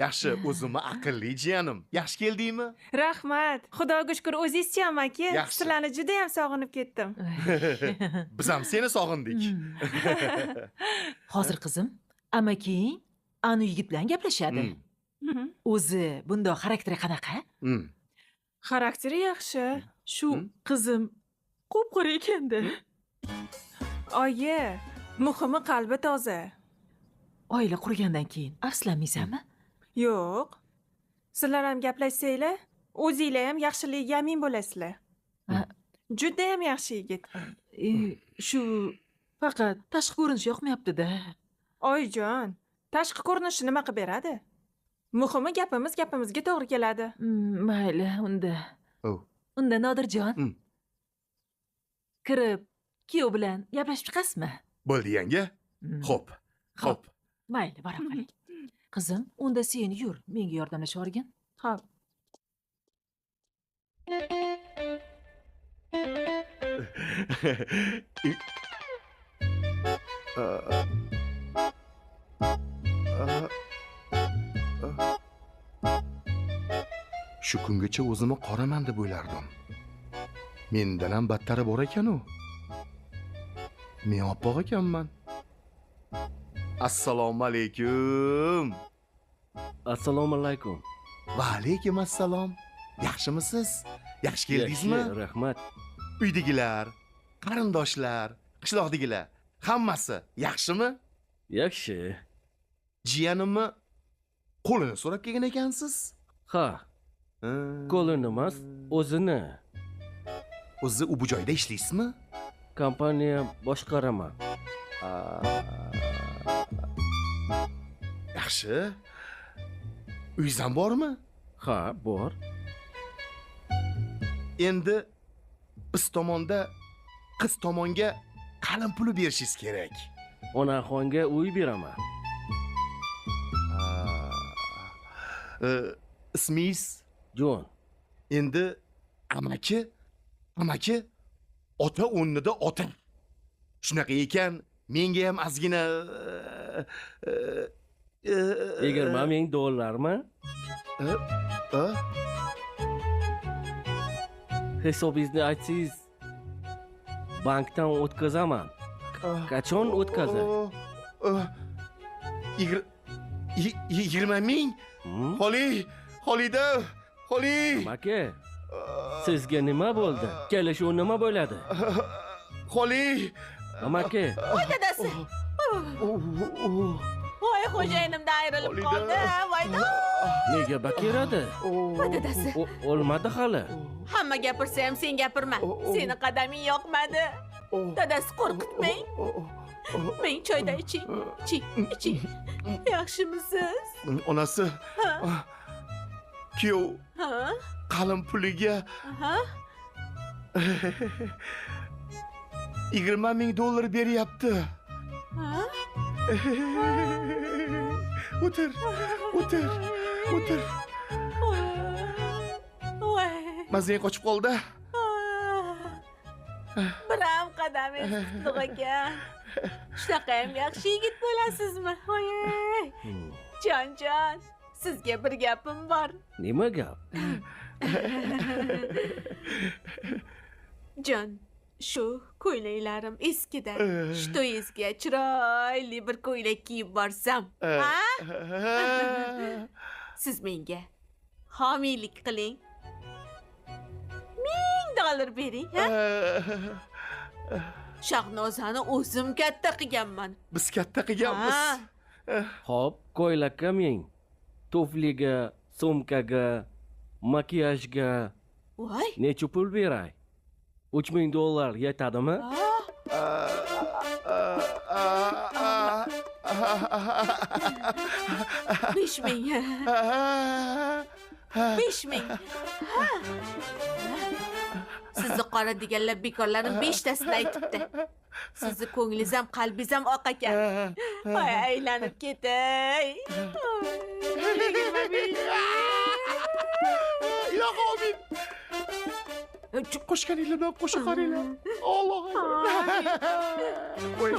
Yaxshi, o'zimni aqlli jiyanim. Yaxshi keldingmi? Rahmat. Xudoga shukr, o'zingizchi amaki? Yaxshi. Sizlarni juda ham sog'inib ketdim. Biz ham seni sog'indik. Hozir qizim, amaking anu yigit bilan gaplashadi. O'zi bundoq xarakteri qanaqa? Xarakteri yaxshi. Shu qizim qo'p-qora ekanda. Oyi, muhimi qalbi toza. Oila qurgandan keyin afsuslanmaysanmi? Yo'q. Sizlar ham gaplashsanglar, o'zinglar ham yaxshiligiga amin bo'lasizlar. Juda ham yaxshi yigit. Shu faqat tashqi ko'rinishi yoqmayapti-da. Oyijon, tashqi ko'rinishi nima qilib beradi? Muhimi gapimiz gapimizga to'g'ri keladi. Mayli, unda. Unda Nodirjon. Kirib, kuyov bilan gaplashib chiqasizmi? Bo'ldi yanga. Xo'p. Xo'p. Mayli, bora qoling. Qizim, unda sen yur, menga yordamlashib yuborgin. Xo'p. Shu kungacha o'zimni qoraman deb o'ylardim. Mendan ham battari bor ekan-u. Men oppoq ekanman. Assalomu alaykum. Assalomu alaykum. Va alaykum assalom. Yaxshimisiz? Yaxshi keldingizmi? Yaxshi, rahmat. Uydagilar, qarindoshlar, qishloqdagilar hammasi yaxshimi? Yaxshi. Jiyanimni qo'lini so'rab kelgan ekansiz? Ha. Qo'lini emas, o'zini. O'zi u bu joyda ishlaysizmi? Kompaniya boshqaraman. Yaxshi. Uyingiz ham bormi? Ha, bor. Endi biz tomonda qiz tomonga qalin puli berishingiz kerak. Onaxonga uy beraman. Ismingiz? Jon. Endi amaki ota o'rnida ota. Shunaqa ekan, menga ham ozgina 20 ming dollarmi? Hisobingizni aytsangiz, bankdan o'tkazaman. Qachon o'tkazay? 20 ming? Xoli, Xolida, Xoli. Amaki, sizga nima bo'ldi? Kelishuv nima bo'ladi? Xoli. Amaki. Voy dadasi. Voy xo'jayinimdan ayrilib qoldim. Voy. Nega bakiradi? Voy dadasi. O'lmadi hali. Hamma gapirsa ham sen gapirma. Seni qadaming yoqmadi. Dadasi qo'rqitmang. Ming choyda iching. Iching, iching. Yaxshimisiz? Onasi. Kuyov qalin puliga 20 ming dollar beryapti. O'tir, o'tir, o'tir. Mazang qochib qoldi. Biram qadamingiz qutlug' ekan. Shunaqa ham yaxshi yigit bo'lasizmi? Voy! Jon-jon, sizga bir gapim bor. Nima gap? Jon, shu ko'ylaklarim eskida. Shu to'yingizga chiroyli bir ko'ylak kiyib borsam, ha? Siz menga homiylik qiling. 1000 dollar bering, ha? Shahnozani o'zim katta qilganman. Biz katta qilganmiz. Xo'p, ko'ylakka 1000, tufliga, sumkaga, makiyajga. Voy! Necha pul beray? 3000 dollar yetadimi? 5000. 5000. Sizni qora deganlar bekorlarning 5 tasini aytibdi. Sizni ko'nglingiz ham, qalbingiz ham oq ekan. Voy, aylanib ketay. 25. Ilohi amin. Qo'shganinglar bilan qo'sha qaranglar. Alloh. Voy.